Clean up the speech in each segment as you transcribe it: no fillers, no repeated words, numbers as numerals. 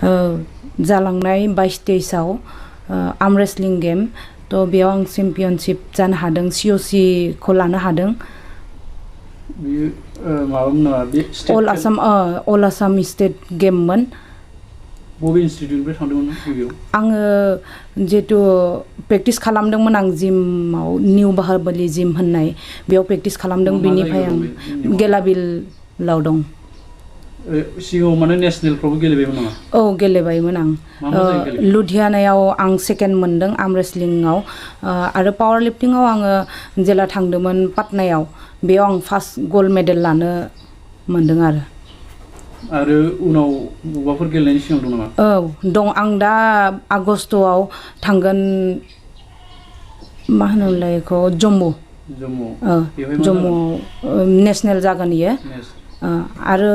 जालांनाय 22 तेइसाव arm wrestling game तो बेयाव आं चेम्पियनशिप जानो हादों COC खौ लानो हादों अल आसाम स्टेट गेममोन बबे इनस्टिट्यूटनिफ्राय थांदोंमोन गिबियाव आङो जेतु प्रेक्टिस खालामदोंमोन आं जिमाव निउ बाहाबलि जिम होननाय बेयाव प्रेक्टिस खालामदों बिनिफ्राय आं गेलाबिलाव दं सिगाङाव माने नेशनेलफ्रावबो गेलेबायमोन नामा औ गेलेबायमोन आं लुधियानायाव आं सेकेन्ड मोनदों आर्म रेसलिंआव आरो पावार लिफ्टिंआव आङो जेला थांदोंमोन पाटनायाव बेयाव आं फार्स्ट गल्ड मेडेल लानो मोनदों आरो उनाव बबाफोर गेलेनायनि सिमां दं नामा औ दं आं दा आगस्टआव थांगोन मा होनोमोनलाय बेखौ जम्मुआव नेशनेल जागोन इयो आरो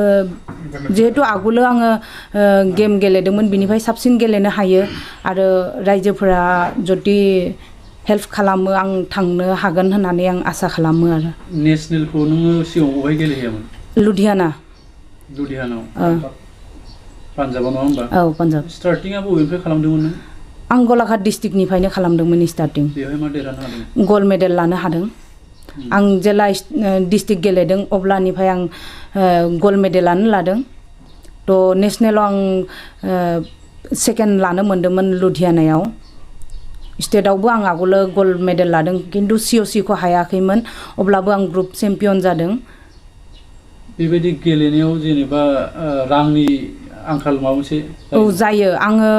जिहेतु आगोलो आङो गेम गेलेदोंमोन बिनिफ्राय साबसिन गेलेनो हायो आरो रायजोफोरा जुदि हेल्प खालामो आं थांनो हागोन होननानै आं आसा खालामो आरो नेशनेलखौ नोङो सिगाङाव बहाय गेलेहैयामोन लुधियानाव पान्जाबाव नङा होमबा औ पान्जाब स्टार्टिंआ बबेनिफ्राय खालामदोंमोन नों आं गलाघाट डिस्ट्रिक्टनिफ्रायनो खालामदोंमोन स्टार्टिं बेवहाय मा देरहानो हादों गल्ड मेडेल लानो हादों आं जेला डिस्ट्रिक्ट गेलेदों अब्लानिफ्राय आं गल्ड मेडेलानो लादों तो नेशनेलाव आं सेकेन्ड लानो मोन्दोंमोन लुधियानायाव स्टेटआवबो आं आगोलो गल्ड मेडेल लादों किन्तु COC खौ हायाखैमोन अब्लाबो आं ग्रुप चेम्पियन जादों बेबायदि गेलेनायाव जेनेबा रांनि आंखाल माबा मोनसे औ जायो आङो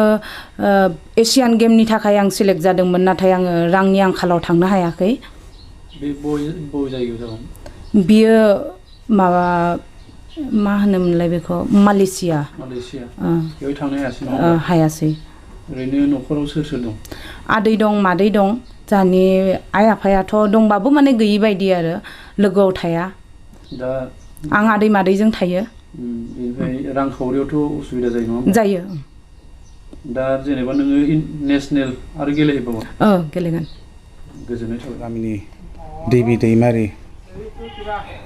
एशियान गेमनि थाखाय आं सिलेक्ट जादोंमोन नाथाय आङो रांनि आंखालाव थांनो हायाखै बे बबे जायगायाव जागोन बियो माबा मा होनोमोनलाय बेखौ मालेसिया बेवहाय थांनो हायासै ओरैनो न'खराव सोर सोर दं आदै दं मादै दं जोंहानि आइ आफायाथ' दंबाबो माने गैयि बायदि आरो लोगोआव थाया दा आं आदै मादैजों थायो बेनिफ्राय रांखावरियावथ' उसुबिदा जायो नङा जायो दा जेनेबा नोङो नेशनेल आरो गेलेहैबावगोन गेलेगोन गोजोननाय थाबाय गामिनि देबि दैमारि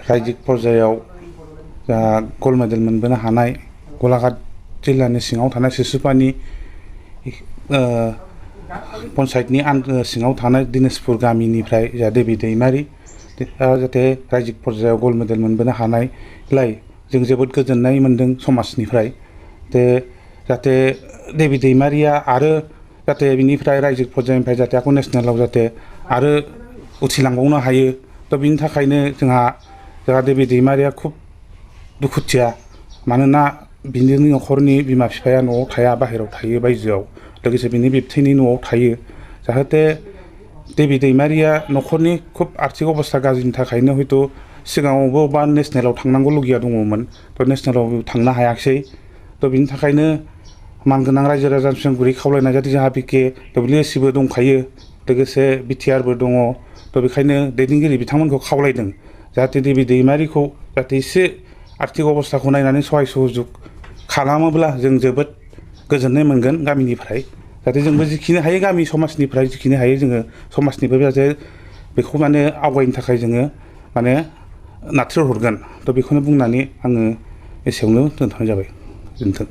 रायजिक पर्यायाव जा गल्ड मेडेल मोनबोनो हानाय गलाघाट जिल्लानि सिङाव थानाय सिसुपानि पन्सायतनि सिङाव थानाय दिनेशपुर गामिनिफ्राय जा देबि दैमारि जाहाथे रायजिक पर्यायाव गल्ड मेडेल मोनबोनो हानायलाय जों जोबोद गोजोननाय मोन्दों समाजनिफ्राय जाहाथे देबि दैमारिया आरो जाहाथे बिनिफ्राय रायजिक पर्यायनिफ्राय जाहाथे आकु नेशनेलाव जाहाथे आरो उथिलांबावनो हायो थ' बिनि थाखायनो जोंहा देबि दैमारिया खुब दुखुथिया मानोना बिनि न'खरनि बिमा बिफाया न'आव थाया बाहेरायाव थायो बायजोआव लोगोसे बिनि बिबथैनि न'आव थायो जाहाथे देबि दैमारिया न'खरनि खुब आर्थिक अबस्था गाज्रिनि थाखायनो हयथ' सिगाङावबो बा नेशनेलाव थांनांगौ लुगैया दङमोन थ' नेशनेलाव थांनो हायाखिसै थ' बिनि थाखायनो मानगोनां रायजो राजानिसिम गुरै खावलायनाय जाहाथे जोंहा बिके WSCबो दंखायो लोगोसे BTRबो दङ थ' बेखायनो दैदेनगिरि बिथांमोनखौ खावलायदों जाहाथे देबि दैमारिखौ जाहाथे एसे आर्थिक अबस्थाखौ नायनानै सहाय सहजुग खालामोब्ला जों जोबोद गोजोननाय मोनगोन गामिनिफ्राय जाहाथे जोंबो जिखिनि हायो गामि समाजनिफ्राय जिखिनि हायो जोङो समाजनिफ्राय जाहाथे बेखौ माने आवगायनो थाखाय जोङो माने नाथ्रोहरगोन थ' बेखौनो बुंनानै आङो एसेयावनो दोनथ'नाय जाबाय गोजोन्थों